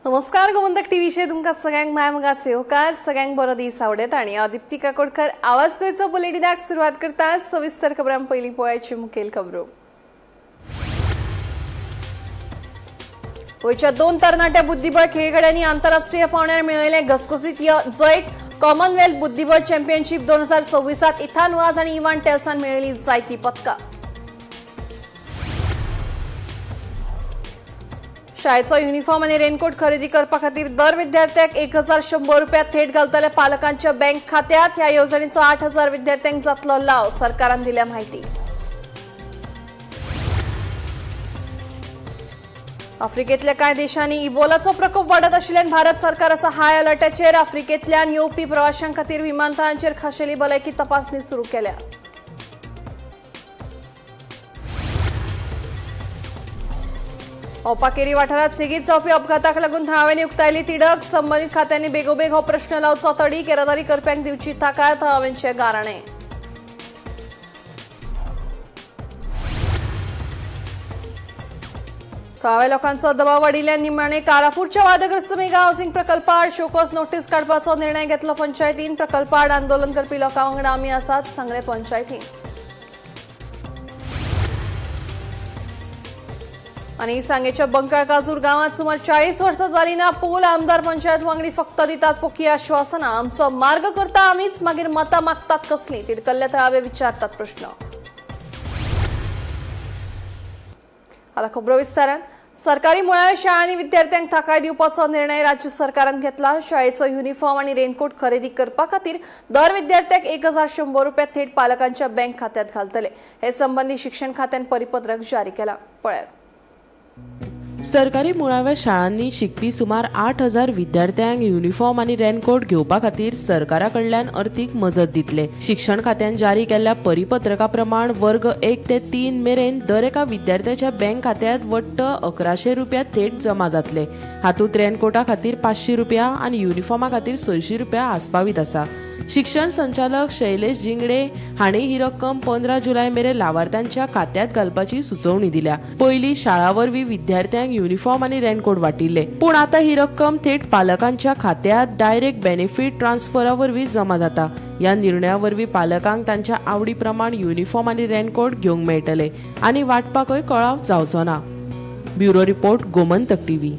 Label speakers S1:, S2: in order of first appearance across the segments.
S1: नमस्कार, गोमंतक टीव्हीचेर तुमकां सगळ्यांक माय मोगाचो येवकार. सगळ्यांक बरो दीस आवडत आनी हांव दिप्ती काकोडकर आवाज गोंयचो बुलेटिनाक सुरवात करता. सविस्तर खबरां पयलीं पळयाची मुखेल खबरो. गोंयच्या दोन तरणाट्या बुद्धिबळ खेळगड्यांनी आंतरराष्ट्रीय पावंड्यार मेळयलें घसघसीत जैत. कॉमनवेल्थ बुद्धिबळ चॅम्पियनशीप 2026त इथान वाज आनी इवान टेल्सान मेळयली जायती पदकां. शाळेचो युनिफॉर्म आनी रेनकोट खरेदी करपा खातीर दर विद्यार्थ्याक 1100 रुपया थेट घालतले पालकांच्या बँक खात्यात. ह्या येवजणेचो 8000 विद्यार्थ्यांक जातलो लाव, सरकारान दिल्या माहिती. आफ्रिकेतल्या कांय देशांनी इबोलाचो प्रकोप वाडत आशिल्ल्यान भारत सरकार आसा हाय अलर्टाचेर. आफ्रिकेंतल्यान येवपी प्रवाशां खातीर विमानतळांचेर खाशेली भलायकी तपासणी सुरू केल्या. ओपाकेरी वाठारात सेगीत जावपी अपघाताक लागून थळाव्यांनी उक्तायली तिडक. संबंदीत खात्यांनी बेगोबेग हो प्रश्न लावचो तडीक. येरादारी करप्यांक दिवची थाकाय, थळाव्यांचे गाराणे. थळाव्या लोकांचो दबाव वाडिल्ल्यान निमाणे कारापूरच्या वादग्रस्त मेगा हाऊसिंग प्रकल्पाआड शोकॉज नोटीस काडपाचो निर्णय घेतलो पंचायतीन. प्रकल्पाआड आंदोलन करपी लोकां वांगडा आमी आसात, सांगलें पंचायतीन. आनी सांगेच्या बंकाळ काजूर गांवात सुमार 40 वर्सां जाली ना पूल. आमदार पंचायत वांगडी फक्त दितात पोकी आश्वासनां. आमचो मार्ग करता आमीच, मागीर मतां मागतात कसली, तिडकल्ले थळावे विचारतात प्रश्न. आता खबरो विस्तारान. सरकारी मुळाव्या शाळांनी विद्यार्थ्यांक थाकाय दिवपाचो निर्णय राज्य सरकारान घेतला. शाळेचो युनिफॉर्म आनी रेनकोट खरेदी करपा खातीर दर विद्यार्थ्याक 1100 रुपया थेट पालकांच्या बँक खात्यात घालतले. हे संबंधी शिक्षण खात्यान परिपत्रक जारी केला. पळयात.
S2: सरकारी मुळाव्या शाळांनी शिकपी सुमार 8000 विद्यार्थ्यांक युनिफॉर्म आनी रेनकोट घेवपा खातीर सरकारा कडल्यान अर्थीक मजत दितले. शिक्षण खात्यान जारी केल्ल्या परिपत्रका प्रमाण वर्ग 1 ते 3 मेरेन दर एका विद्यार्थ्याच्या बँक खात्यात वट्ट 1100 रुपया थेट जमा जातले. हातूंत रेनकोटा खातीर 500 रुपया आनी युनिफॉर्मा खातीर 600 रुपया आस्पावीत आसा. शिक्षण संचालक शैलेश जिंगडे हांणी ही रक्कम 15 जुलय मेरेन लावार्थ्यांच्या खात्यात घालपाची सुचोवणी दिल्या. पयलीं शाळा वरवीं विद्यार्थ्यांक युनिफॉर्म आनी रेनकोट वाटिल्ले, पूण आतां ही रक्कम थेट पालकांच्या खात्यात डायरेक्ट बेनिफीट ट्रान्सफरा वरवीं जमा जाता. ह्या निर्णया वरवीं पालकांक तांच्या आवडी प्रमाण युनिफॉर्म आनी रेनकोट घेवंक मेळटले आनी वांटपाकय कळाव जावचो ना. Bureau report, Gomantak TV.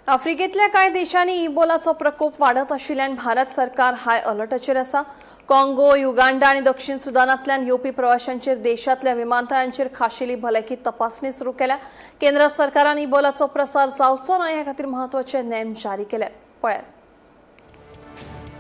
S1: आफ्रिकेतल्या कांय देशांनी इबोलाचो प्रकोप वाडत आशिल्ल्यान भारत सरकार हाय अलर्टाचेर आसा. काँगो, युगांडा आनी दक्षिण सुदानांतल्यान येवपी प्रवाशांचेर देशांतल्या विमानतळांचेर खाशेली भलायकी तपासणी सुरू केल्या. केंद्र सरकारान इबोलाचो प्रसार जावचो न्हय हे खातीर म्हत्वाचे नेम जारी केले. पळयात.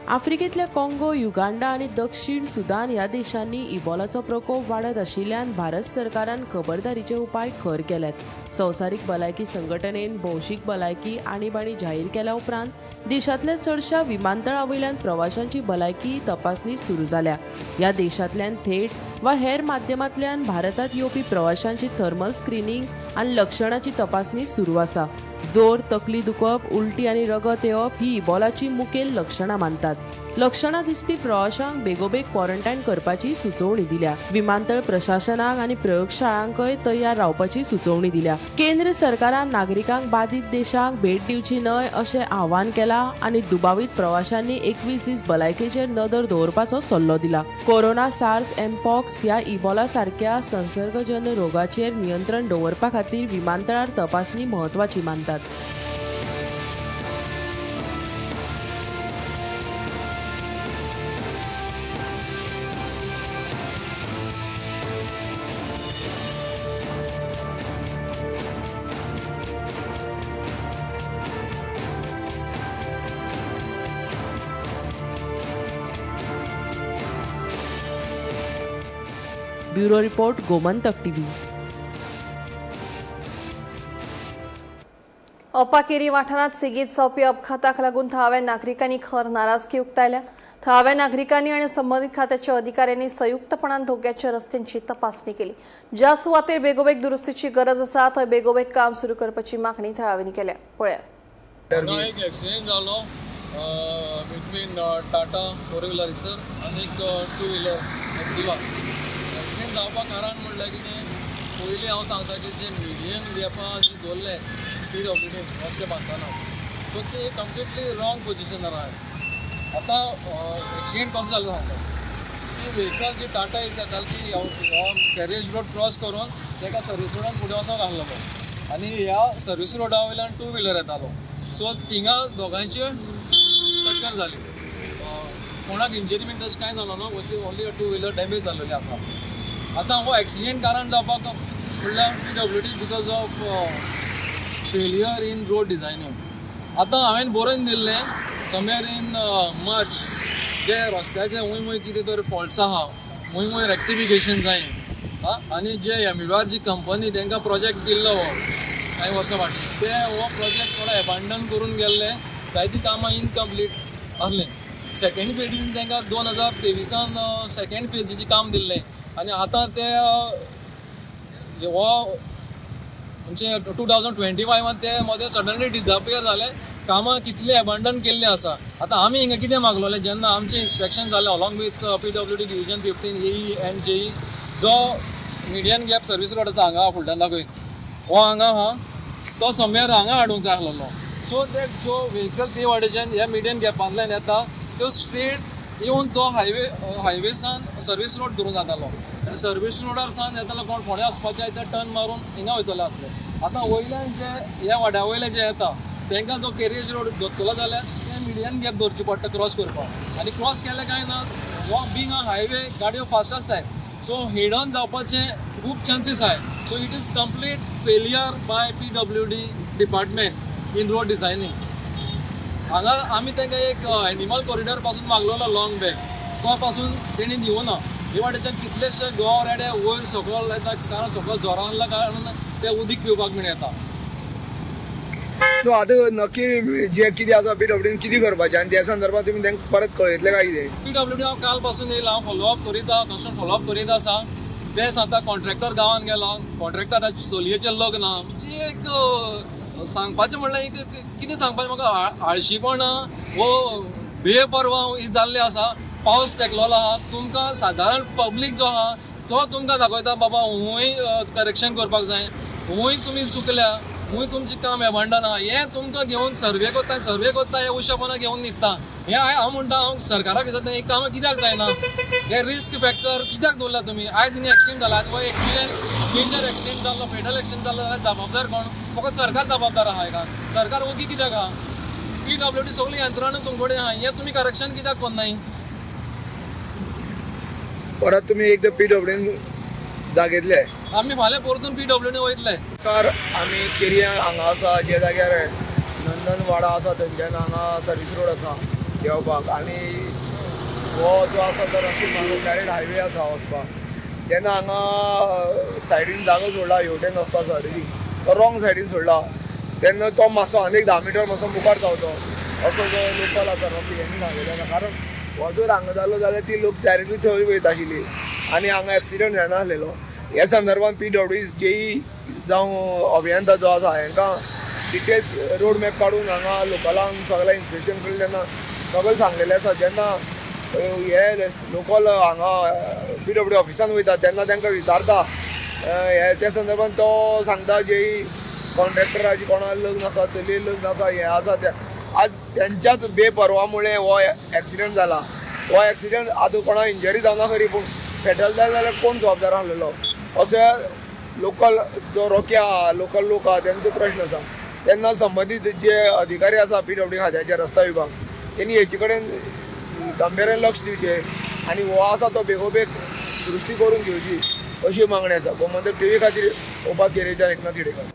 S2: आफ्रिकेतल्या काँगो, युगांडा आनी दक्षिण सुदान ह्या देशांनी इबोलाचो प्रकोप वाडत आशिल्ल्यान भारत सरकारान खबरदारीचे उपाय खर केल्यात. संवसारीक भलायकी संघटनेन भौशीक भलायकी आणीबाणी जाहीर केल्या उपरांत देशांतल्या चडशा विमानतळा वयल्यान प्रवाशांची भलायकी तपासणी सुरू जाल्या. ह्या देशांतल्यान थेट वा हेर माध्यमांतल्यान भारतांत येवपी प्रवाशांची थर्मल स्क्रिनींग आनी लक्षणाची तपासणी सुरू आसा. जोर, तकली दुखप, उलटी आनी रगत येवप ही इबोलाची मुखेल लक्षणां मानतात. लक्षणां दिसपी प्रवाशांक बेगोबेग क्वॉरंटायन करपाची सुचोवणी दिल्या. विमानतळ प्रशासनाक आनी प्रयोगशाळांकय तयार रावपाची सुचोवणी दिल्या. केंद्र सरकारान नागरिकांक बादीत देशांक भेट दिवची न्हय अशें आवाहन केलां आनी दुबावीत प्रवाशांनी 21 दीस भलायकेचेर नदर दवरपाचो सल्लो दिला. कोरोना, सार्स, एमपॉक्स ह्या इबोला सारक्या संसर्गजन्य रोगाचेर नियंत्रण दवरपा खातीर विमानतळार तपासणी म्हत्वाची मानतात. Bureau report, Gomantak TV.
S1: अपाकेरी वाठारांत सेगीत जावपी अपघाताक लागून थळाव्या नागरिकांनी खर नाराजकी उक्तायल्या. थळाव्या नागरिकांनी आनी संबंदीत खात्याच्या अधिकाऱ्यांनी संयुक्तपणान धोक्याच्या रस्त्यांची तपासणी केली. ज्या सुवातेर बेगोबेग दुरुस्तीची गरज आसा थंय बेगोबेग काम सुरू करपाची मागणी थळाव्यांनी केल्या. पळया.
S3: हांगा एक एक्सिडेंट जालो between Tata four wheeler sir आनी एक टू व्हिलर एक्टिवा. एक्सिडेंट जावपाक कारण म्हणल्यार कितें, पयलीं हांव सांगता की जे मिडियन घेवपा जी दवरले पी डब्ल्यू डीन रस्ते बांदतना सो ती कंप्लिटली रॉंग पोजिशनार आहा. आतां एक्सिडेंट कसो जालो सांगता, ती व्हेकल जी टाटा एस येताली ती हो कॅरेज रोड क्रॉस करून तेका सर्वीस रोडान फुडें वचोंक आहलो आनी ह्या सर्वीस रोडा वयल्यान टू व्हिलर येतालो. सो थिंगा दोगांयची टक्कर जाली. कोणाक इंजरी बीन तशें कांय जालो ना, ओन्ली टू व्हिलर डॅमेज जाल्लेली आसा. आतां हो एक्सिडेंट कारण जावपाक म्हणल्यार PWD because of failure in road designing. आतां हांवें बरोवन दिल्लें समवेर इन मार्च जे रस्त्याचे खूंय खूंय कितें तरी फॉल्ट्स आहा, खूंय खूंय रेक्टिफिकेशन जाय. आं, आनी जे एमयूआर जी कंपनी तांकां प्रोजेक्ट दिल्लो हो कांय वर्सां फाटीं, ते हो प्रोजेक्ट थोडो एबांडन करून गेल्ले, जायतीं कामां इनकम्प्लीट आसलीं. सेकेंड फेजीन तांकां 2023 सेकेंड फेजीचें काम दिल्लें आनी आतां ते हो म्हणजे 2025 ते मदें सडनली डिजापियर जाले. कामां कितलीं एबांडन केल्लीं आसा. आतां आमी हिंगा कितें मागलोलें, जेन्ना आमचें इन्स्पेक्शन जालें along with PWD division 15 AE and JE, जो मिडियन गॅप सर्वीस रोडाचो हांगा फुडल्यान दाखय हो हांगा आहा तो समयार हांगा हाडूंक जाय आसलेलो. सो ते जो व्हेकल ते वाटेच्यान ह्या मिडियन गॅपांतल्यान येता त्यो स्ट्रेट येवन तो हायवेसान सर्वीस रोड धरून जातालो आनी सर्वीस रोडार सान येतालो कोण फोंड्या वचपाचे आहा ते टर्न मारून हिंगा वयतले आसले. आतां वयल्यान जे ह्या वाड्या वयले जे येता तांकां तो कॅरेज रोड धरतलो जाल्यार ते मिडियन गॅप धरची पडटा क्रॉस करपाक आनी क्रॉस केलें काय ना, हो बींग अ हायवे गाडयो फास्ट आसताय, सो हेड ऑन जावपाचे खूब चान्सीस आहाय. So it is complete failure by PWD department in road designing. हांगा आमी तांकां एक एनिमल कॉरिडॉर पासून मागलेलो लॉंग बॅक, तो पासून तेणी दिवना. हे वाटेच्यान कितलेशे गंव रेडे वयर सकयल येता, कारण सकयल जोरां आहल्या कारणान ते उदीक पिवपाक बीन येता.
S4: सो आतां नक्की जे कितें आसा पीडब्ल्यूडीन कितें करपाचें आनी त्या संदर्भात तुमी तांकां परत कळयतले काय कितें?
S3: पीडब्ल्यूडी हांव काल पासून येयला, हांव फॉलोअप करीत आहा, कॉन्स्टंट फॉलोअप करीत आसा. ते सांगता कॉन्ट्रॅक्टर गांवान गेलो, कॉन्ट्रॅक्टराच्या चलयेचें लग्न आहा. म्हणजे एक सांगपाचें म्हणल्यार एक कितें सांगपाचें म्हाका, आळशीपणां वो बेपर्वा ही जाल्ली आसा. पावस तेकलोलो आहा, तुमकां सादारण पब्लीक जो आहा तो तुमकां दाखयता बाबा हुंय करेक्शन करपाक जाय, हुंय तुमी चुकल्या, हुंय तुमचें काम एबांडन आहा. हें तुमकां घेवन सर्वे करता, सर्वे करता, हे उशापणां घेवन न्हिदता. हें हांव म्हणटा, हांव सरकाराक विचारता हें कामां कित्याक जायना, हे रिस्क फॅक्टर कित्याक दवरला तुमी? आयज न्ही एक्सिडेंट जाला, हो एक्सिडेंट मेजर एक्सिडेंट जाल्लो, फेटल एक्सिडेंट जाल्लो जाल्यार जबाबदार कोण? फकत सरकार जबाबदार आहा हेका. सरकार ओगी कित्याक आहा? पीडब्ल्यूडी सगळी यंत्रणा तुमचे कडेन आहा, हें तुमी करेक्शन कित्याक करनाय?
S4: परत तुमी एकदां पीडब्ल्यूडीन जागयतले?
S3: आमी फाल्यां परतून पीडब्ल्यूडी वयतले.
S4: तर आमी केरया हांगा आसा, जे जाग्यार नंदनवाडा आसा थंयच्यान हांगा सर्वीस रोड आसा देंवपाक आनी हो जो आसा तो रस्तो डायरेक्ट हायवे आसा वचपाक. तेन्ना हांगा सायडीन जागो सोडला हेवटेन वचपाक सर्वीसींग, तो रॉंग सायडीन सोडला तेन्ना तो मातसो आनीक 10 मिटर मातसो मुखार धांवतो असो जो लोकल आसा रस्ते हेणी सांगलेलो आसा. कारण हो जर हांगा जालो जाल्यार ती लोक डायरेक्टली थंय वयता आशिल्ली आनी हांगा एक्सिडंट जायना आसलेलो. ह्या संदर्भात पीडब्ल्यूडी जेई जावं अभियंता जो आसा हांकां डिटेल्स रोड मॅप काडून हांगा लोकलांक सगळें इन्स्पेक्शन केलें तेन्ना सगळें सांगलेलें आसा. जेन्ना हे लोकल हांगा पीडब्ल्यूडी ऑफिसान वयता तेन्ना तांकां विचारता हे त्या संदर्भात तो सांगता जेई कॉन्ट्रॅक्टराची कोणा लग्न आसा, चलये लग्न आसा, हें आसा तें. आज तेंच्याच बेपर्वामुळे हो एक्सिडंट जाला. हो एक्सिडंट आतां कोणा इंजरी जावना खरी, पूण फेटल जाय जाल्यार कोण जबाबदार आसलेलो अशें लोकल जो रोक्या आहा, लोकल लोक आहा तेंचो प्रश्न आसा. तेन्ना संबंदीत जे अधिकारी आसा पीडब्ल्यूडी खात्याचे रस्ता विभाग तेणी हेचे कडेन गांभिर्यान लक्ष दिवचें आनी हो आसा तो बेगोबेग दुरुस्ती करून घेवची अशी मागणी आसा. गोमंतक टीव्ही खातीर ओपा केरेच्यान एकनाथ हिडेकर.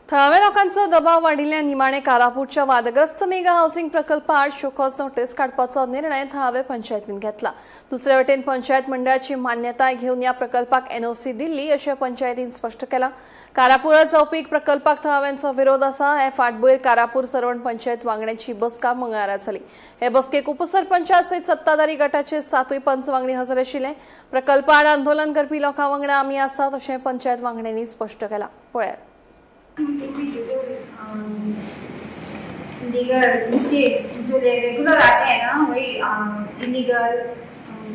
S1: थळाव्या लोकांचो दबाव वाडिल्ल्यान निमाणे कारापूरच्या वादग्रस्त मेगा हाऊसिंग प्रकल्पाआड शोकॉज नोटीस काडपाचो निर्णय थळावे पंचायतीन घेतला. दुसरे वटेन पंचायत मंडळाची मान्यताय घेवन ह्या प्रकल्पाक एनओसी दिल्ली अशें पंचायतीन स्पश्ट केलां. कारापुरात जावपी प्रकल्पाक थळाव्यांचो विरोध आसा. हे फाटभूंयेर कारापूर सरवण पंचायत वांगड्यांची बसका मंगळारा जाली. हे बसकेक उपसरपंचा सयत सत्ताधारी गटाचे 7 पंच वांगडी हजर आशिल्ले. प्रकल्पाआड आंदोलन करपी लोकां वांगडा आमी आसात अशें पंचायत वांगड्यांनी स्पश्ट केलां. पळयात.
S5: इलीगल मिस्टेक्स जो रेगुलर आते हैं ना, वही इलीगल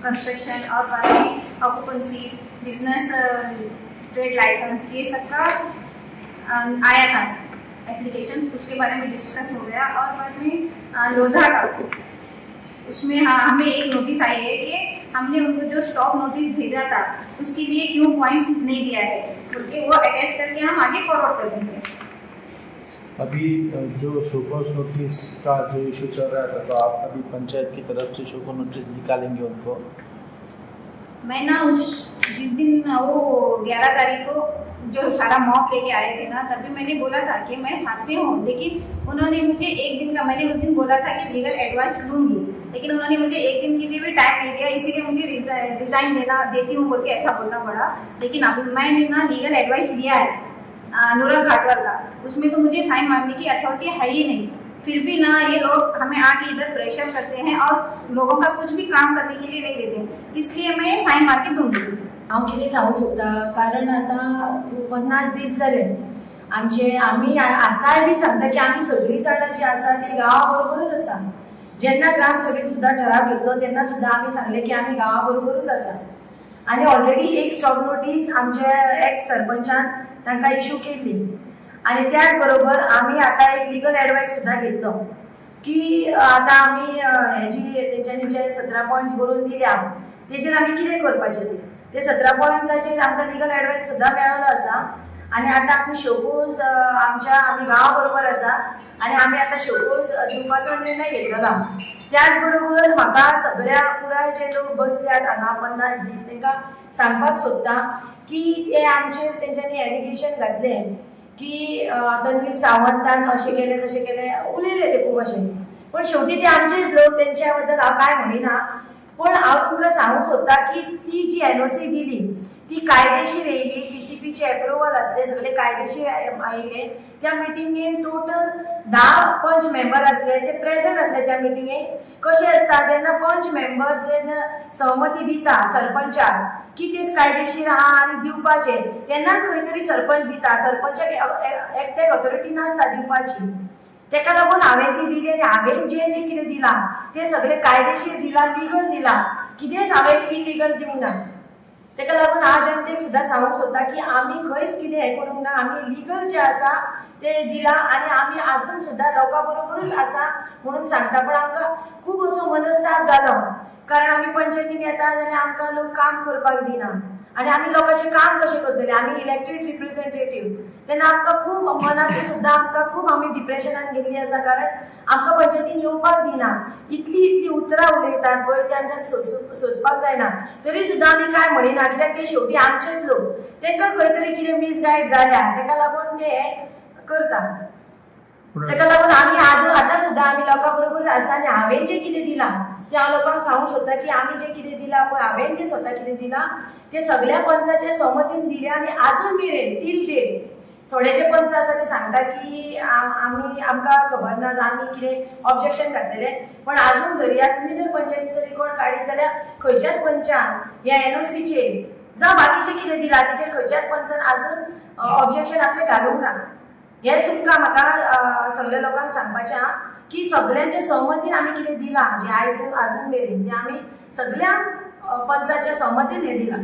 S5: कंस्ट्रक्शन और बाकी ऑक्यूपेंसी, बिजनेस, ट्रेड लाइसेंस, ये सब का आया था. एप्लीकेशंस, उसके बारे में डिस्कस हो गया। और बाद में लोधा का उसमें, हाँ, हमें एक नोटिस आई है कि हमने उनको जो स्टॉप नोटिस भेजा था उसके लिए क्यों पॉइंट्स नहीं दिया है, उनके वो अटैच करके हम आगे फॉरवर्ड कर देंगे।
S6: अभी जो शोकॉज नोटिस का जो इशू चल रहा था, तो आप अभी पंचायत की तरफ से शोकॉज नोटिस निकालेंगे उनको?
S5: मैं ना उस जिस दिन वो 11 तारीख को जो सारा मॉब लेके आए थे ना, तभी मैंने बोला था कि मैं साथ में हूँ, लेकिन उन्होंने मुझे एक दिन का, मैंने उस दिन बोला था कि लीगल एडवाइस लूँगी, लेकिन उन्होंने मुझे एक दिन के लिए भी टाइम नहीं दिया, इसीलिए मुझे रिजाइन देना देती हूँ बोल के ऐसा बोलना पड़ा। लेकिन अब मैंने ना लीगल एडवाइस लिया है अनुराग घाटवाल का, उसमें तो मुझे साइन मारने की अथॉरिटी है ही नहीं, फिर भी ना ये लोग हमें आके इधर प्रेशर करते हैं और लोगों का कुछ भी काम करने के लिए नहीं देते, इसलिए मैं साइन मार के दूंगी।
S7: हांव कितें सांगूंक सोदता, कारण आतां 50 दीस जाले आमचे, आमी आतांय बी सांगता की आमी सगळीं जाणां जीं आसा ती गांवा बरोबरूच आसा। जेन्ना ग्रामसभेन सुद्दां ठराव घेतलो तेन्ना सुद्दां आमी सांगलें की आमी गांवा बरोबरूच आसा आनी ऑलरेडी एक स्टॉप नोटीस आमचे एक्स सरपंचान तांकां इशू केल्ली आनी त्याच बरोबर आमी आतां एक लिगल एडवायस सुद्दां घेतलो की आतां आमी हेजी तेंच्यांनी जे 17 पॉयंट्स बरोवन दिल्या तेजेर आमी कितें करपाचें ते ते 17 पॉयंट्साचेर आमकां लिगल एडवायस सुद्दां मेळ्ळो आसा आनी आतां आमी शोकोज आमच्या आमी गांवा बरोबर आसा आनी आमी आतां शोकोज दिवपाचो निर्णय घेतलेलो। त्याच बरोबर म्हाका सगळ्या पुराय जे लोक बसल्यात हांगा 50 दीस तांकां सांगपाक सोदता की ते आमचेर तेंच्यांनी एलिगेशन घातलें की तन्वी सावंतान अशें केलें तशें केलें, उलयले ते खूब अशें, पण शेवटी ते आमचेच लोक, तेंच्या बद्दल हांव कांय म्हणिना, पण हांव तुमकां सांगूंक सोदता की ती जी एनओसी दिली ती कायदेशीर येयली, डीसीपीचे एप्रुवल आसले, सगळे कायदेशीर आयिल्ले। त्या मिटिंगेन टोटल 10 पंच मेंबर आसले, ते प्रेजंट आसले त्या मिटिंगेक। कशें आसता जेन्ना पंच मेंबर जेन्ना सहमती दिता सरपंचाक की ते कायदेशीर आहा आनी दिवपाचे, तेन्नाच खंय तरी सरपंच दिता, सरपंचाक एकट्याक ऑथॉरिटी नासता दिवपाची, तेका लागून हांवें ती दिली आनी हांवें जें जें कितें दिलां तें सगळें कायदेशीर दिलां, लिगल दिलां, कितेंच हांवें इलिगल दिवंक ना। तेका लागून हांव जनतेक सुद्दां सांगूंक सोदता की आमी खंयच कितें हें करूंक ना, आमी लिगल जें आसा तें दिलां आनी आमी आजून सुद्दां लोकां बरोबरूच आसा म्हणून सांगता। पण आमकां खूब असो मनस्ताप जालो, कारण आमी पंचायतीन येता जाल्यार आमकां लोक काम करपाक दिना आनी आमी लोकांचें काम कशें करतले, आमी इलेक्टेड रिप्रेझेंटेटीव, तेन्ना आमकां खूब मनाचें सुद्दां आमकां खूब आमी डिप्रेशनान गेल्लीं आसा, कारण आमकां पंचायतीन येवपाक दिना, इतली इतली उतरां उलयतात पळय ती आमच्यान सोंसपाक जायना, तरी सुद्दां आमी कांय म्हणिना, कित्याक ते शेवटी आमचेच लोक, तांकां खंय तरी कितें मिसगायड जाल्या तेका लागून ते करता। तेका लागून आमी आजून आतां सुद्दां आमी लोकां बरोबर आसा आनी हांवें जें कितें दिलां तें हांव लोकांक सांगूंक सोदता की आमी जें कितें दिलां पळय, हांवें जें स्वता कितें दिलां तें सगळ्या पंचाच्या सहमतीन दिलें आनी आजून मेरेन टील डेट थोडे जे पंच आसा ते सांगता की आमी आमकां खबर ना, आमी कितें ऑब्जेक्शन घातलेलें, पण आजून धरया तुमी जर पंचायतीचो रिकॉर्ड काडीत जाल्यार खंयच्याच पंचान ह्या एनओसीचेर जावं बाकीचें कितें दिलां तेचेर खंयच्याच पंचान आजून ऑब्जेक्शन आपलें घालूंक ना। हें तुमकां म्हाका सगल्या लोकांक सांगपाचें आहा की सगल्यांच्या सहमतीन आमी कितें दिलां जें आयज आजून मेरेन तें आमी सगल्या पंचाच्या सहमतीन हें दिलां।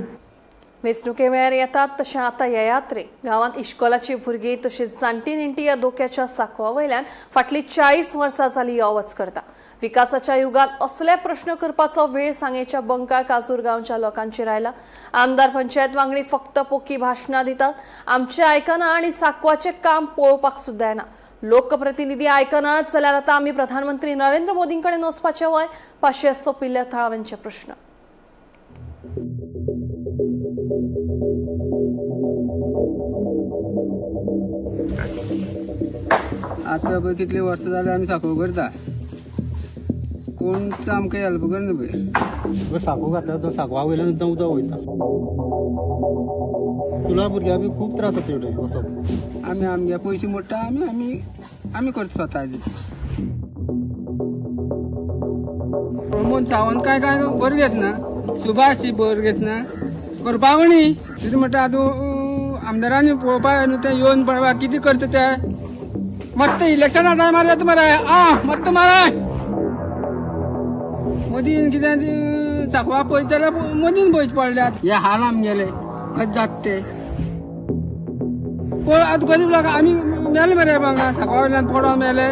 S1: वेंचणुके वेळार येतात तशें आतां येयात रे गांवांत इश्कोलाची भुरगीं तशींच जाणटी नेणटी ह्या धोक्याच्या साकवा वयल्यान फाटलीं 40 वर्सां जाली यो वच करता। विकासाच्या युगांत असले प्रश्न करपाचो वेळ सांगेच्या बंकाळ काजूर गांवच्या लोकांचेर आयला। आमदार पंचायत वांगडी फक्त पोकी भाशणां दितात, आमचें आयकना आनी साकवाचें काम पळोवपाक सुद्दां येना। लोकप्रतिनिधी आयकनात जाल्यार आतां आमी प्रधानमंत्री नरेंद्र मोदीं कडेन वचपाचें वय, पाशियेंस सोंपिल्ल्या थळाव्यांचे प्रश्न।
S8: आतां पळय कितली वर्सां जाली आमी साकव करता, कोणच आमकां हेल्प करना पळय।
S9: साकव घातला तो साकवा वयल्यान सुद्दां उदक वयता, स्कुला भुरग्यां बी खूब त्रास जाता तेवटेन वचप।
S8: आमी आमगे पयशे मोडटा, आमी आमी आमी करता स्वताचे। प्रमोद सावंत काय काय बरें घेतना, सुभाष बरें घेतना करपावणी कितें म्हणटा आतां आमदारांनी पळोवपाक न्हू, तें येवन पळोवपाक कितें करता ते, मत्त इलेक्शना टायमार येता मरे, आ मत्त माराय मोदीन कितें साकवा पळयत जाल्यार मोदीन पयशे पडल्यात, हे हाल आमगेले खंय जाता ते। पळय आतां गरीब लोक आमी मेले मरे हांगा साकवा वयल्यान पडोन मेले.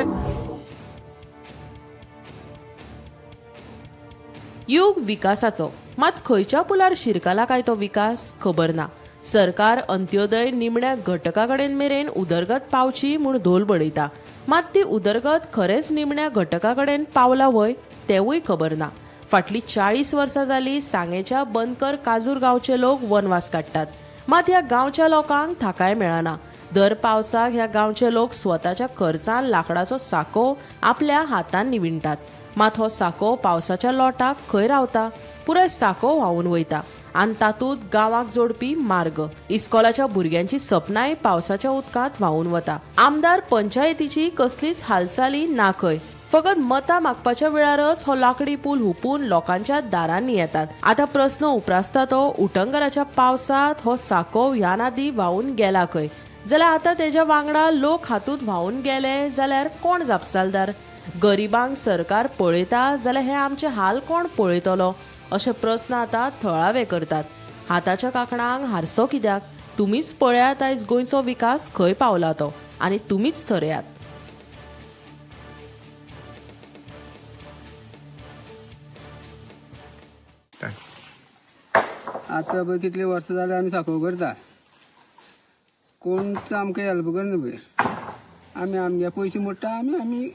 S2: युग विकासाचो, मात खंयच्या पुलार शिरकला काय तो विकास खबर ना. सरकार अंत्योदय निमण्या घटका कडेन मेरेन उदरगत पावची म्हूण धोल बडयता, मात ती उदरगत खरेंच निमण्या घटका कडेन पावला व्हय तेवूय खबर ना. फाटलीं 40 वर्सां जाली सांगेच्या बनकर काजूर गांवचे लोक वनवास काडटात, मात ह्या गांवच्या लोकांक थाकाय मेळना. दर पावसाक ह्या गांवचे लोक स्वताच्या खर्चान लांकडाचो साको आपल्या हातान विणटात, मात हो साको पावसाच्या लोटाक खंय रावता? पुराय साको व्हांवून वयता आनी तातूंत गांवाक जोडपी मार्ग, इस्कोलाच्या भुरग्यांची सपनांय पावसाच्या उदकांत व्हांवून वता. आमदार पंचायतीची कसलीच हालचाली ना खंय, फकत मतां मागपाच्या वेळारच हो लाकडी पूल हुपून लोकांच्या दारांनी येतात. आतां प्रस्न उप्रासता तो उटंगराच्या पावसांत हो साको ह्या नादी व्हांवून गेला खंय? जाल्यार आतां तेज्या वांगडा लोक हातूंत व्हांवून गेले जाल्यार कोण जापसालदार? गरिबांक सरकार पळयता जाल्यार हे आमचे हाल कोण पळयतलो अशे प्रस्न आतां थळावे करतात. हाताच्या कांकणांक हारसो कित्याक? तुमीच पळयात आयज गोंयचो विकास खंय पावला तो आनी तुमीच थरयात.
S8: आतां पळय कितली वर्सां जाली आमी साकव करता, कोणच आमकां हेल्प करना पळय. आमी आमगे पयशे मोडटा, आमी आमी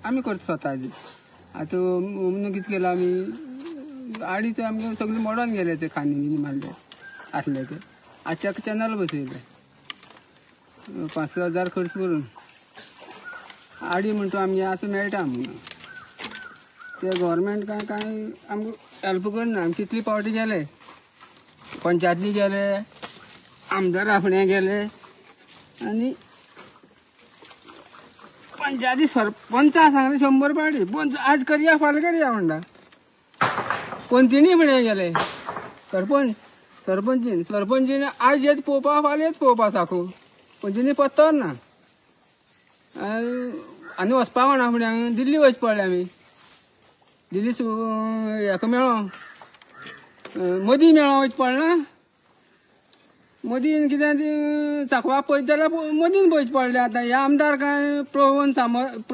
S8: आमी करता स्वताचे. आतां म्हणून कितें केलां आमी आडीच आमगे सगळे मोडोन गेले ते खांदी बिनी मारले आसले ते. आजच्या चॅनल बसयले 5-6 हजार खर्च करून. आडी म्हणटा आमगे आतां मेळटा आमकां ते गव्हर्मेंट काय काय आमकां हेल्प करना. आमी कितले पावटी गेले, पंचायती गेले, आमदार आपणे गेले आनी पंचायती सरपंचा सांगले 100 पावटी पंच आज करया फाल्यां करया म्हणटा. पंचिनी फुडें गेले सरपंच सरपंचीन सरपंचीन आज येत पळोवपा फाल्यां येत पळोवपा साकू पंचिनी पत्तो ना. आनी वचपा कोणा फुडें दिल्ली वचचे पडलें आमी. दिल्ली हेका मेळो मदीं मेळो वचचें पडलें. मदीं कितें ती साकवा पळयत जाल्यार मदीं पळोवचें पडलें. आतां हे आमदार काय प्रमोद सावंत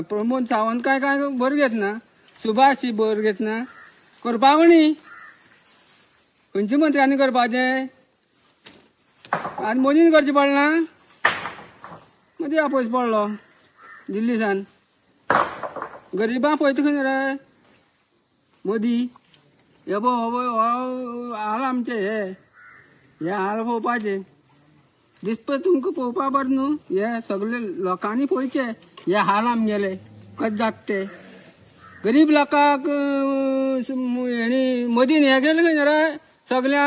S8: प्रमोद सावंत काय काय बरें घेतना, सुभाष बरें घेतना, करपा कोणी खंयच्या मंत्र्यांनी करपाचें? आनी मोदीन करचें पडना, मदीं आपोवचो पडलो दिल्ली सान. गरिबां पळयता खंय रे मोदी? हे पळय हो पळय हो हाल आमचे हे हे हाल पळोवपाचे दिसपा तुमकां पळोवपा बरें न्हू. हे सगळे लोकांनी पळोवचे हे हाल आमगेले कशें जाता ते. गरीब लोकांक हेणी मदीन हें केलें खंय रे सगळ्या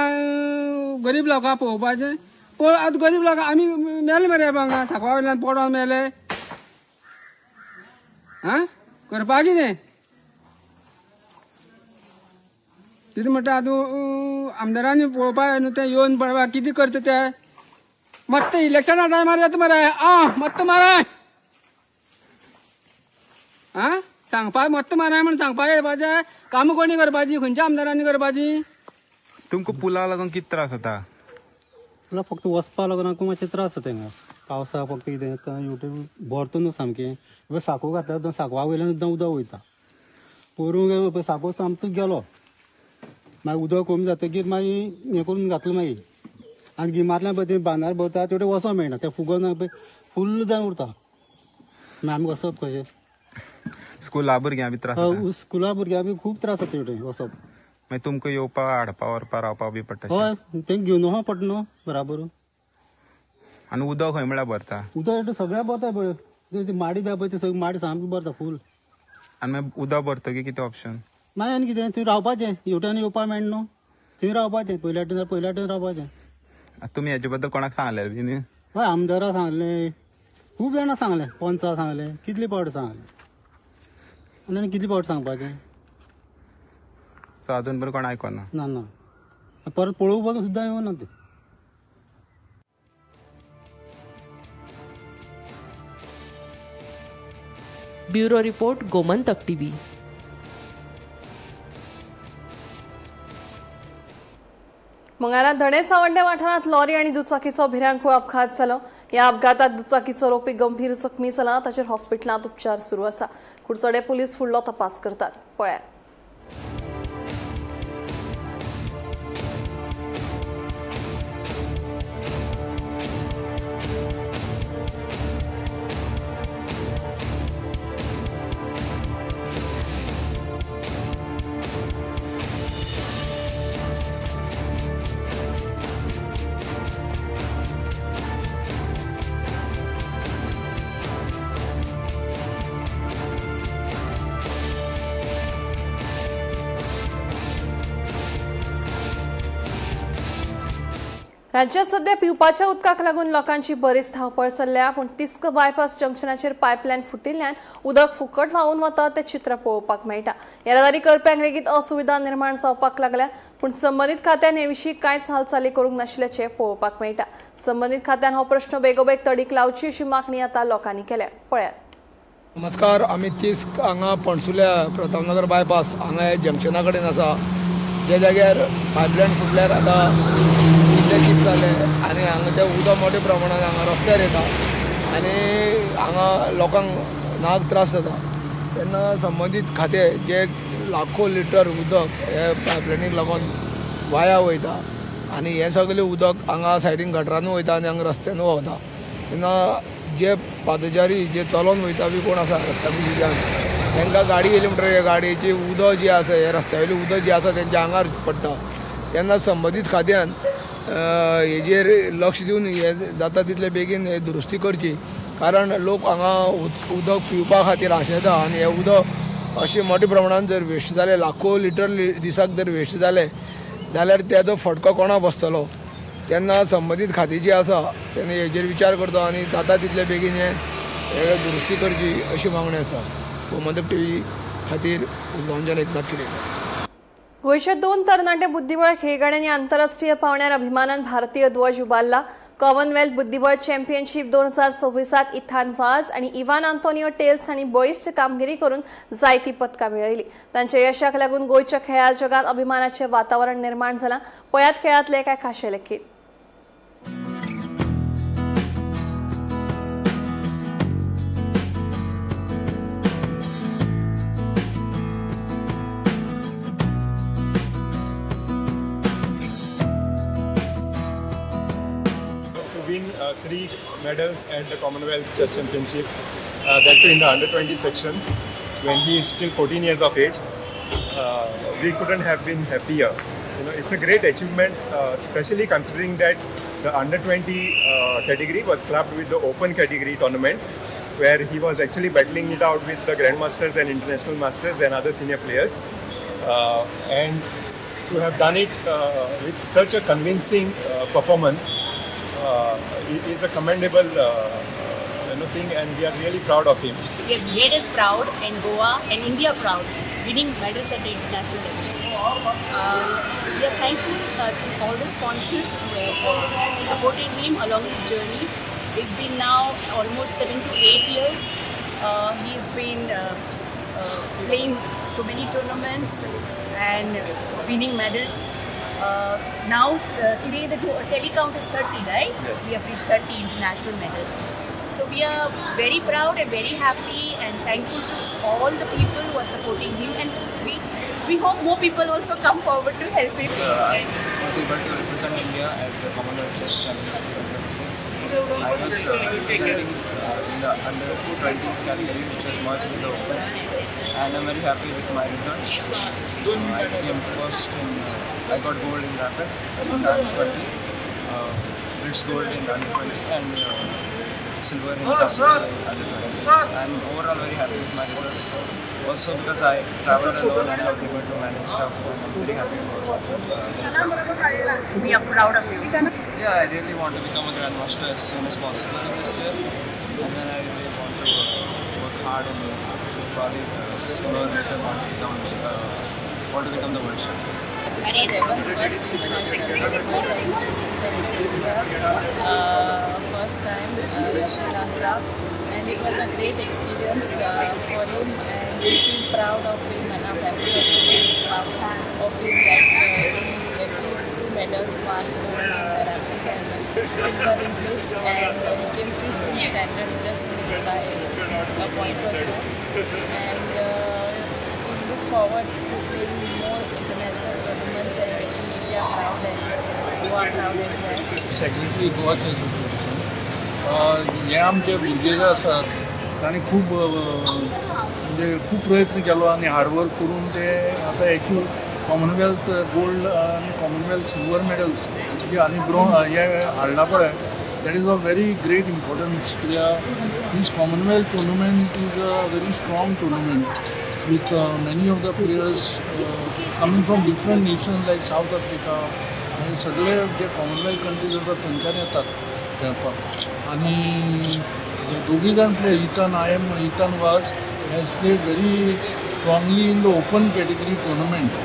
S8: गरीब लोकांक पळोवपाचें. पळय आतां गरीब लोकांक आमी मेले मरे हांगा साकवा वयल्यान पडोन मेले. आं करपा कितें? कितें म्हणटा आतां आमदारांनी पळोवपा न्हू तें येवन पळोवपा कितें करता ते. मत्त इलेक्शना टायमार येता मरे आं मत्त माराय आं सांगपाक मत्त माराय म्हण सांगपाक येवपाचें. कामां कोणी करपाची? खंयच्या आमदारांनी करपाची?
S10: तुमकां पुला लागून कितें त्रास जाता?
S9: पुला फक्त वचपा लागून आमकां मातशे त्रास जाता हिंगा. पावसाक फक्त कितें आतां भरता न्हू सामकें. साको घातल्यार साकवा वयल्यान सुद्दां उदक वयता. पोरूं साको सामको गेलो, मागीर उदक कमी जातकीर मागीर हें करून घातलें मागीर. आनी गिमांतल्यान पळय ते बांदार भरता तेवटेन वचोंक मेळना, तें फुगोन पळय फुल्ल जावन उरता. मागीर आमी वचप कशें?
S10: स्कुला भुरग्यां बी त्रास?
S9: स्कुला भुरग्यां बी खूब त्रास जाता तेवटेन वचप.
S10: मागीर तुमकां येवपा हाडपा व्हरपा रावपा बी पडटा?
S9: हय, तें घेवन वचोंक पडटा न्हू बराबर.
S10: आनी उदक खंय म्हळ्यार भरता?
S9: उदक सगळ्या भरता पळय, ती माडी बी पळय ती सगळी माडी सामकी भरता फूल.
S10: आनी मागीर उदक भरतकीर कितें ऑप्शन?
S9: मागीर आनी कितें थंय रावपाचें, हेवटेन येवपाक मेळना न्हू, थंय रावपाचें, पयल्या वाटेन पयल्या वाटेन रावपाचें.
S10: तुमी हेजे बद्दल कोणाक सांगलें बी न्ही?
S9: हय, आमदारा सांगलें, खूब जाणां सांगलें, पंचा सांगलें, कितले पावट सांगलें आनी कितले पावट सांगपाचें.
S10: सो अजून पर्यंत कोण आयकना?
S9: ना ना, परत पळोवपाक सुद्दां येवना ते.
S2: Bureau report, Gomantak TV.
S1: मंगळारा धणे सावड्डें वाठारांत लॉरी आनी दुचाकीचो भिरांकूळ अपघात जालो. ह्या अपघातात दुचाकी चलोवपी गंभीर जखमी जाला. ताचेर हॉस्पिटलांत उपचार सुरू आसा. कुडचडे पुलीस फुडलो तपास करतात. पळयात. राज्यात सध्या पिवपाच्या उदकाक लागून लोकांची बरीच धांवपळ चल्ल्या, पूण तिस्क बायपास जंक्शनाचेर पायपलायन फुटिल्ल्यान उदक फुकट व्हांवून वता तें चित्र पळोवपाक मेळटा. येरादारी करप्यांक लेगीत असुविधा निर्माण जावपाक लागल्या, पूण संबंदीत खात्यान हे विशीं कांयच हालचाली करूंक नाशिल्ल्याचें पळोवपाक मेळटा. संबंदीत खात्यान हो प्रश्न बेगोबेग तडीक लावची अशी मागणी आतां लोकांनी केल्या. पळयात.
S4: नमस्कार, आमी तिस्क हांगा पणसुल्या प्रतापनगर बायपास हांगा हे जंक्शना कडेन आसा, ज्या जाग्यार पायपलायन फुटल्यार आतां कितले दीस जाले आनी हांगा तें उदक मोठ्या प्रमाणान हांगा रस्त्यार येता आनी हांगा लोकांक नाक त्रास जाता. तेन्ना संबंदीत खातें जे लाखो लिटर उदक हे पायपलायनीक लागून वाया वयता आनी हें सगळें उदक हांगा सायडीन गटरानू वयता आनी हांगा रस्त्यानू व्हांवता. तेन्ना जे पादचारी जे चलोन वयता बी कोण आसा रस्त्या कुशीच्यान तांकां गाडी येयली म्हणटकीर हे गाडयेची उदक जी आसा, हे रस्त्या वयलें उदक जें आसा तेंच्या आंगार पडटा. तेन्ना संबंदीत खात्यान हेजेर लक्ष दिवन हे जाता तितले बेगीन हे दुरुस्ती करची, कारण लोक हांगा उदक पिवपा खातीर आशेता आनी हें उदक अशें मोठ्या प्रमाणान जर वेस्ट जालें, लाखो लिटर दिसाक जर वेस्ट जालें जाल्यार तेजो फटको कोणाक बसतलो. तेन्ना संबंदीत खातीं जी आसा तेन्ना हेजेर विचार करचो आनी जाता तितले बेगीन हे दुरुस्ती करची अशी मागणी आसा. गोमंतक टीव्ही खातीर उसगांवच्यान एकनाथ केळेकार.
S1: गोंयचे दोन तरणाटे बुद्धिबळ खेळगड्यांनी आंतरराष्ट्रीय पावंड्यार अभिमानान भारतीय ध्वज उबारला. कॉमनवेल्थ बुद्धिबळ चॅम्पियनशीप 2026 इथान वाज आनी इवान आंतोनियो टेल्स हांणी बळिश्ट कामगिरी करून जायती पदकां मेळयली. तांच्या यशाक लागून गोंयच्या खेळा जगांत अभिमानाचें वातावरण निर्माण जालां. पळयात खेळांतले कांय खाशेले खेळ.
S11: Win 3 medals at the Commonwealth Chess Championship, that too in the under 20 section, when he is still 14 years of age. We couldn't have been happier. You know, it's a great achievement, especially considering that the under 20 category was clubbed with the open category tournament, where he was actually battling it out with the grandmasters and international masters and other senior players. And to have done it with such a convincing performance is a commendable thing, and we are really proud of him.
S12: He has made us proud and Goa and India proud, winning medals at the international level. We are thankful to all the sponsors who have supported him along his journey. It's been now almost 7 to 8 years. He's been playing so many tournaments and winning medals. Now, today the tally count is 30, right?
S11: Yes.
S12: We have reached 30 international medals. So we are very proud and very happy and thankful to all the people who are supporting him, and we hope more people also come forward to help him.
S13: I was able to represent India at the Commonwealth Chess Championship 2026. I was representing in the under 20 category, which was merged with the Open, and I'm very happy with my results. I came first in, I got gold in rapid in under 20, Brits gold in under 20, and silver in classical in under 20. I'm overall very happy with my results. Also because I traveled alone and I was able to manage stuff, and I'm very happy about the result.
S12: We are proud of you.
S13: Yeah, I really want to become a grandmaster as soon as possible in this year, and then I really want to work hard and probably sooner or later want to become the world champion.
S12: This was Evan's first international first time in Sri Lanka, and it was a great experience for him, and we feel proud of him, and our family also feels proud of him that he achieved 2 medals, 1 gold in the rapid and silver in blitz, and he came
S14: Just missed by a point or so, and we look forward to playing more international tournaments and making India proud and Goa proud as well.
S15: Secretary Goa Chess Association. हे आमचे भुरगे जे आसात तांणी खूब म्हणजे खूब प्रयत्न केलो आनी हार्डवर्क करून ते आतां एक्चुअल कॉमनवेल्थ गोल्ड आनी कॉमनवेल्थ सिल्वर मेडल्स जे आनी ब्रॉ हे हाडला पळय, that is of very great importance, कित्याक this Commonwealth tournament is a very strong tournament with many of the players coming from different nations like South Africa आनी सगळे जे Commonwealth countries आसात थंयच्यान येतात खेळपाक. आनी हे दोगूय जाण player, Ethan, I M Ethan Vaz has played very strongly in the open category tournament.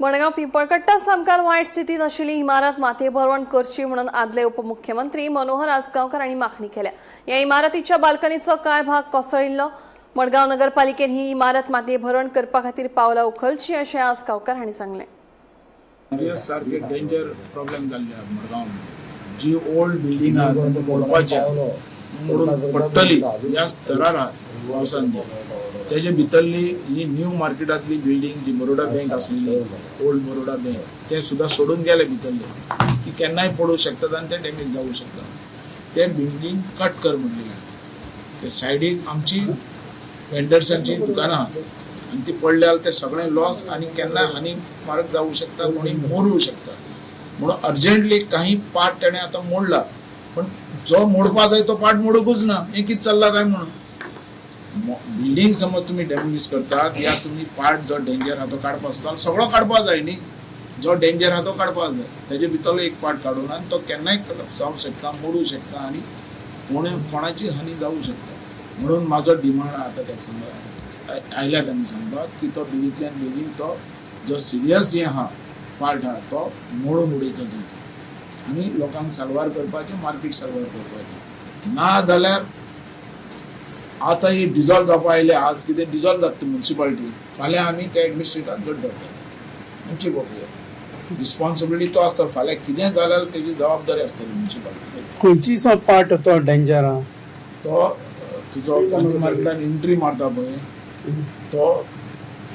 S1: Madgaon Pimpalkatta सामकार वायट स्थितीत आशिल्ली इमारत मातयेभरवण करची म्हणून आदले उपमुख्यमंत्री मनोहर आजगांवकर हांणी मागणी केल्या. ह्या इमारतीच्या बाल्कनीचो कांय भाग कोसळिल्लो. मडगांव नगरपालिकेन ही इमारत मातयेभरवण करपा खातीर पावलां उखलची अशें आजगांवकर हांणी सांगलें.
S16: सिरियस सारके डेंजर प्रॉब्लेम जाल्ले आहात मडगांव. जी ओल्ड बिल्डिंग आहात तांकां मोडपाची आहा, मोडून पडटली ह्या स्तरार आहात पावसान. जी तेजे भितरली ही न्यू मार्केटांतली बिल्डिंग जी बरोडा बँक आसलेली, ओल्ड बरोडा बँक, ते सुद्दां सोडून गेले भितरले की केन्नाय पडूं शकतात आनी ते डॅमेज जावूं शकता. ते बिल्डिंग कट कर म्हणलेले. ते सायडीक आमची वेंडर्सांची दुकानां आहात आनी ती पडल्यार ते सगळें लॉस आनी केन्नाय हानी मारक जावूं शकता, कोणी मरूं शकता. म्हणून अर्जंटली काही पार्ट तेणें आतां मोडला, पण जो मोडपा जाय तो पार्ट मोडूंकच ना. हें कितें चल्लां काय म्हणून बिल्डींग समज तुमी डॅमेज करतात या तुमी पार्ट जो डेंजर आहा तो काडपा आसता जाल्यार सगळो काडपा जाय न्ही. जो डेंजर आहा तो काडपा जाय. तेजे भितरलो एक पार्ट काडून आनी तो केन्नाय जावंक शकता, मोडूं शकता आनी कोण कोणाची हानी जावूं शकता. म्हणून म्हाजो डिमांड आतां ताका सांगता, आयल्यात आमी सांगपाक की तो बेगींतल्यान बेगीन तो जो सिरियस जे आहा पार्ट आहा तो मोडून उडयतो थंय आनी लोकांक साल्वार करपाचें, मार्केट साल्वार करपाचें. ना जाल्यार आतां ही डिजॉल्व जावपा आयल्या. आज कितें डिजॉल्व जाता मुन्सिपालिटी, फाल्यां आमी त्या एडमिनिस्ट्रेटराक घट धरतले. आमची प्रक्रिया रिस्पॉन्सिबिलिटी तो आसता. फाल्यां कितें जाल्यार तेजी जबाबदारी आसतली मुन्सिपालिटी.
S17: खंयची सो पार्ट तो डेंजर आहा?
S16: तो तुजो गांधी मार्केटान एंट्री मारता पळय तो,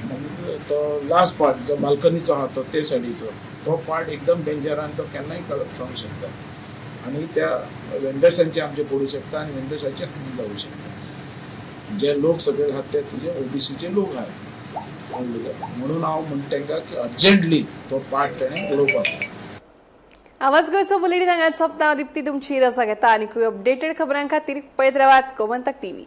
S16: मागीर तो लास्ट पार्ट जो बाल्कनीचो आहा तो, ते सायडीचो तो पार्ट एकदम डेंजर आनी तो केन्नाय जावंक शकता आनी त्या वेंडर्सांचे आमचे पडूं शकता आनी वेंडर्साचे हानी जावूं शकता. जे लोक सगळे आहात ते तुजे ओबीसीचे लोक आहात, म्हणून हांव म्हणटा तांकां की अर्जंटली तो पार्ट तेणें उडोवपाक.
S1: आवाज गोंयचो बुलेटीन हांगाच सोंपता. दिप्ती तुमची रजा घेता. आनीकूय अपडेटेड खबरां खातीर पळयत रावात गोमंतक टीव्ही.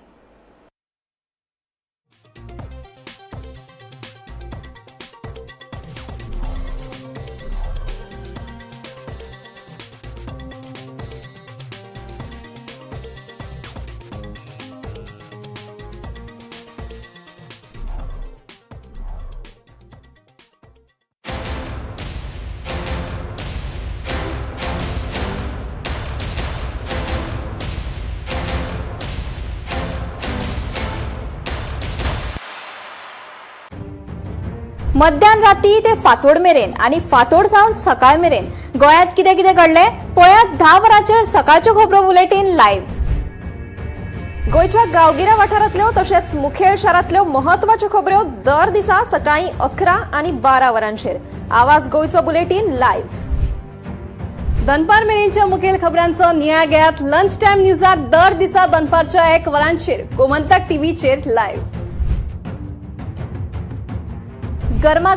S18: मध्यान राती ते फांतोड मेरेन आनी फांतोड जावन सकाळ मेरेन गोंयांत कितें कितें घडलें, पळयात 10 वरांचेर सकाळच्यो खबरो बुलेटीन लायव्ह.
S19: गोंयच्या गांवगिऱ्या वाठारांतल्यो तशेंच मुखेल शारांतल्यो म्हत्वाच्यो खबऱ्यो दर दिसा सकाळीं 11 आनी 12 वरांचेर आवाज गोंयचो बुलेटीन लायव्ह.
S1: दनपार मेरेनच्या मुखेल खबरांचो नियाळ घेयात लंच टायम न्यूजात दर दिसा दनपारच्या 1 वरांचेर गोमंतक टीव्हीचेर लायव्ह.
S18: गरमा